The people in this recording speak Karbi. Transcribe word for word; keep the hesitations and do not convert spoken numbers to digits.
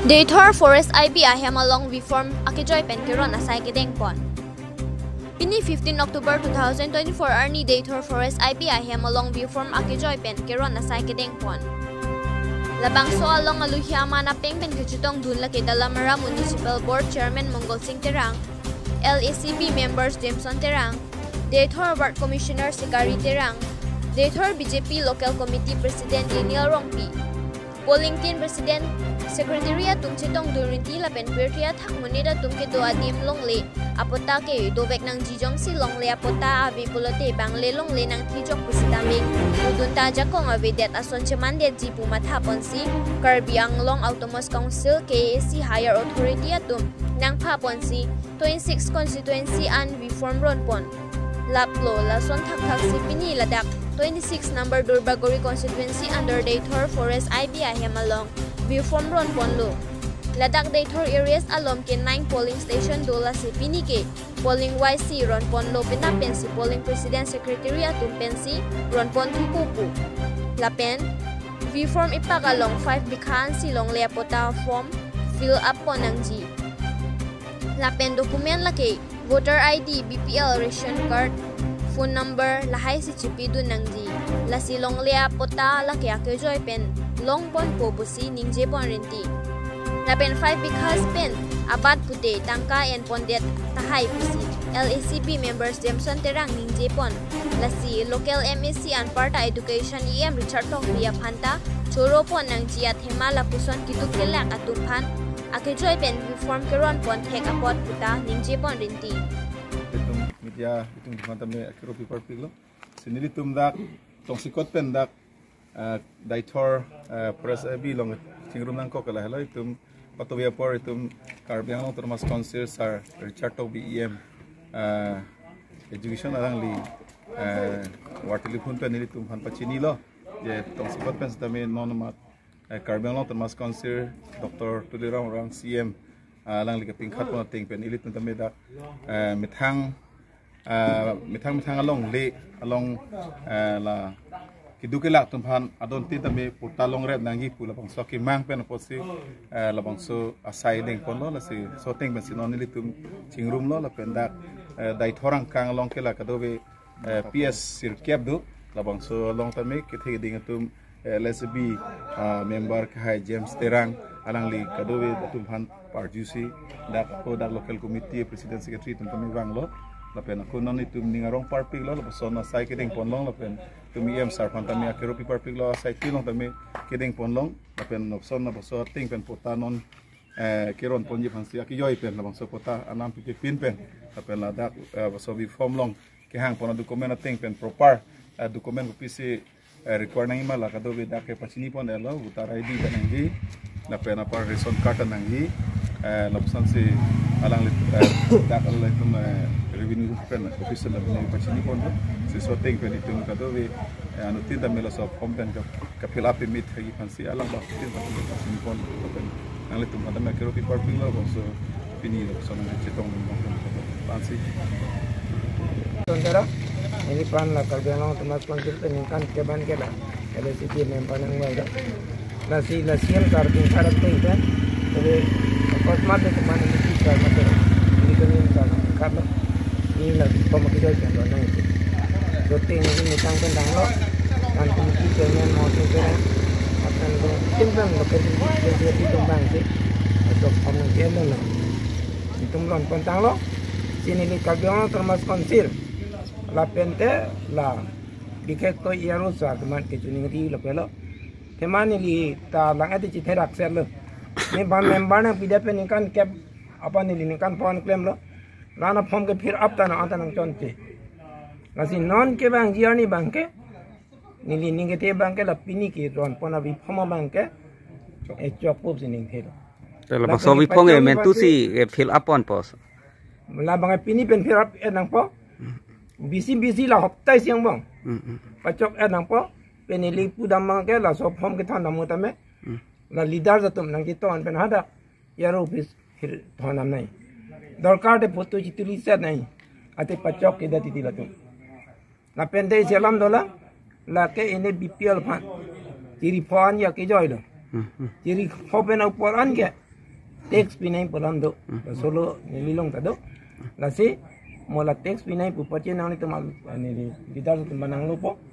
Deithor Forest I B ahem along V-form akejoi pen keron asai kedengpon. Pini fifteen October two thousand twenty-four arni Deithor Forest I B ahem along V-form akejoi pen keron asai kedengpon. Labangso along aluhi aman apeng pen kechetongdun lake Dalamara Municipal Board Chairman Mongol Sing Terang, L A C B members Jameson Terang, Deithor Ward Commissioner Sikari Terang, Deithor B J P Local Committee President Daniel Rongpi, Polling Team President, Secretary atum chetongdun rinti lapen pirthe athak monit atum kedo adim longle apatta ke dovek nangji, jongsi longle apatta ave pulote bang le longle nangthijok pusitame udun ta ajakong avedet ason chemandetji pu mathaponsi Karbi Anglong Autonomous Council, K A A C higher authority atum nangphaponsi twenty-six constituency an V-form ronpon. Laplo lason thakthaksi pini ladak twenty-six number Duarbagori constituency under Deithor Forest I B ahem along V-form ronponlo. Ladak Deithor areas alom ke nine polling station do, lasi pini ke polling wise si ronponlo, penap pensi polling president, secretary atum pensi ronpon thupo pu. Lapen V-form ipak along five bikha ansi longle apatta form fill up pon nangji. Lapen document lake voter I D, B P L, ration card, phone number lahai si chipidun nangji. Lasi longle apatta lake akejoi pen longponpo pusi ningjepon rinti. Lapen five bighas pen abat pute tangka enpondet tahai pusi L A C B members Jameson Terang ningjepon. Lasi local M A C anparta education E M Richard Tokbi aphanta choropon nangji, athema lapuson keduk kelak atum aphan akejoi pen V-form keronpon thek apot puta ningjepon rinti. Itum media, itum dimanta me akero paper piglo. Si nelitum dak tongsekot pen dak, ah, Deithor, ah, Forest I B along chingrum nangkok ke lahelo itum patuya apor itum Karbi Anglong Autonomous Council Sir Richard Tokbi E M, ah, education alangli, ah, wartili phun pen nelitum aphan pachinilo. Je tongsekot pen sitame non amat, eh, Karbi Anglong Autonomous Council Doctor Tuliram Ronghang C M, ah, alangli kepingkhatpon ateng pen ilitum tame dak, eh, methang, ah, methang methang along le along, eh, la keduk kelak atum aphan adontin tame patta longrep nangji pu labangso akemang pen apotsi, eh, labangso asai dengponlo, lasi laso ateng pensi non nelitum chingrumlo. Lapen dak, eh, Deithor angkang along ke la kadokave, eh, P S sirkep do, labangso along tame kethe keding atum, eh, L A C B, ah, member kehai James Terang, alangli kadokave atum aphan parjusi dak ako dak local committee president secretary atum tame vanglo. Lapen ako non itum ning arong parpiklo, lapuson asai kedengponlong, lapen itum E M sir aphan tame akero pi parpiklo, asai ti along tame kedengponlong, lapen lapuson lapuson ateng pen patta non, eh, keronponji aphansi akejoi pen labangso patta anam pipin pen, lapen ladak, eh, laso V-form along kehangpon a-document ateng pen proper, eh, document kopisi, eh, require nangji ma la kadokave dak ke pachinipon elo, voter I D ta nangji, lapen apar ration card ta nangji, eh, lapusonsi alangli, eh, dak alangtum, eh, revenue pen office pen pachinipon do, si laso ateng pen itum kadokave, eh, anuttin tame laso form pen ka, ka-fill up pimit lagi aphansi alanglitum ta pachinipon, lapen nanglitum aphan tame akero pi parpiklo, bangso pini lapuson nangchetongdun abang pen. Ansi. Tontera, neliphan la Karbi Anglong Autonomous Council pen ningkan kep an ke la L A C B member nangvai do. Lasi la C M sir pingkhat ateng pen, tobe akosmat le keman ini sir mate, ini kami sir pingkhatlo. Ini la pom kedoi pen ronang isi. Shooting ini methang pen danglo. Kan committee chairman mau sing pen, akan lo tim pen lo pen tim pen tim pen bangsi. Atau pom nang pen lo. Itum ronpon tanglo. Si neli Karbi Anglong Autonomous Council, lapente la bikhek to iyaro sa keman kechiningri lo pelo. Keman neli ta lang ati chitherak serlo. Ni ban member nangpidet pen ningkan kep apa neli ningkan phongo klemlo. Lana form ke fill up ta nang anta nangchonche. Lasi non ke bang G R ni bang ke, neli ning kethe bang ke la pini keronpon a-V-form abang ke, eh, chokpo si ningthelo. Te labangso V-form ke mentu si, eh, fill up ponpo. Labang pini pen fill up et nangpo. Bisi bisi la hoptai siang bang. Hmm, hmm. Pachok et nangpo. Pen ili pudam bang ke laso form kethan dam tame. Hmm. La leader atum nangchetong pen hadak iyaro office thir thon dam nai. Dorkar te photo chituli set nai. Ate pachok kedet titi latum. Lapen te isi alam dolang, lake ini B P L aphan. Chiri pho an ya kejoilo. Hmm, hmm. Chiri pho pen apor an ke. Tax pinangji pu alam do. Solo neli along ta do. Lasi mo la tax pinangji pu pache nanglitum, neli leader atum nanglopo.